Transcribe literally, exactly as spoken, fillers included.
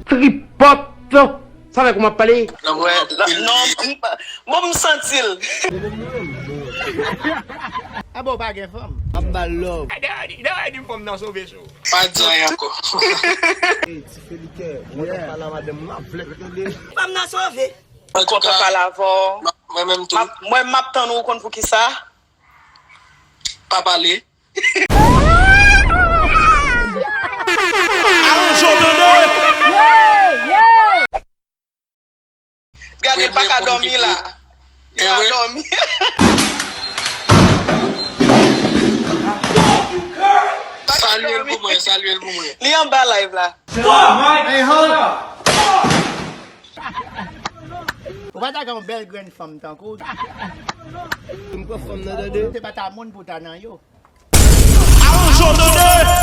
Tripòt. Sa fè kòman ap pale? Wè, non, m pa- bon, m santi l. A bon, pa gen fanm. Ap ba l love. Dayè di m fanm nan sove sou. Pa di anyen ankò. Ti felikè, mwen kontan pale a madanm mwen, ap vle tande. Fanm nan sove. Mwen kontan pale avè w. Mwen menm tou. Mwen m ap tann ou, ou konn poukisa? Pa pale. Alonje w tande. Gade, l pa ka dòmi la. Li pa dòmi. Salye l pou mwen, salye l pou mwen. Li anba live la. Hey, hold up. Ou pa ta gen yon bèl grenn fanm tankou. M pran fanm nan tande. Ou te pa ta moun pou ta nan yo. Alonje w tande.